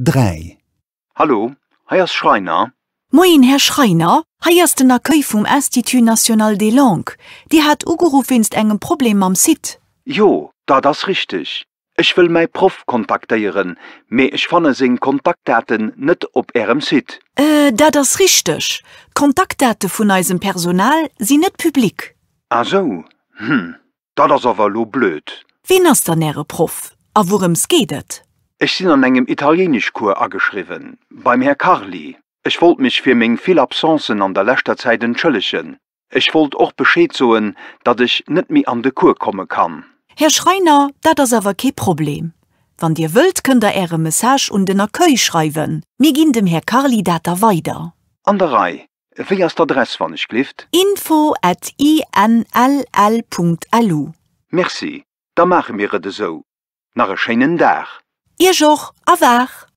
3. Hallo, hei ass Schreiner. Moien Här Schreiner, hei ass den Accueil vum Institut National des Langues. Dir hat ugeruff wéinst engem Problem mam Site. Jo, dat ass richteg. Ech wëll mäi Proff kontaktéieren, mee ech fanne seng Kontaktdaten net op Ärem Site. Dat ass richteg. D'Kontaktdate vun eisem Personal sinn net public. Ah sou, hm, dat ass awer elo blöd. Ween ass dann Äre Proff a wourëms geet et? Ech sinn an engem Italiéineschcours ageschriwwen, beim Här Carli. Ech wollt mech fir meng vill Absencen an der leschter Zäit entschëllegen. Ech wollt och Bescheed soen, datt ech net méi an de Cours komme kann. Här Schreiner, dat ass awer kee Problem. Wann Dir wëllt, kënnt Der Äre Message un den Accueil schreiwen. Mir ginn dem Här Carli dat da weider. An der Rei. Wéi ass d'Adress, wann ech glift? Info at inll Punkt lu. Merci, da maache mir et esou. Nach e schéinen Dag. Iech och. A waach!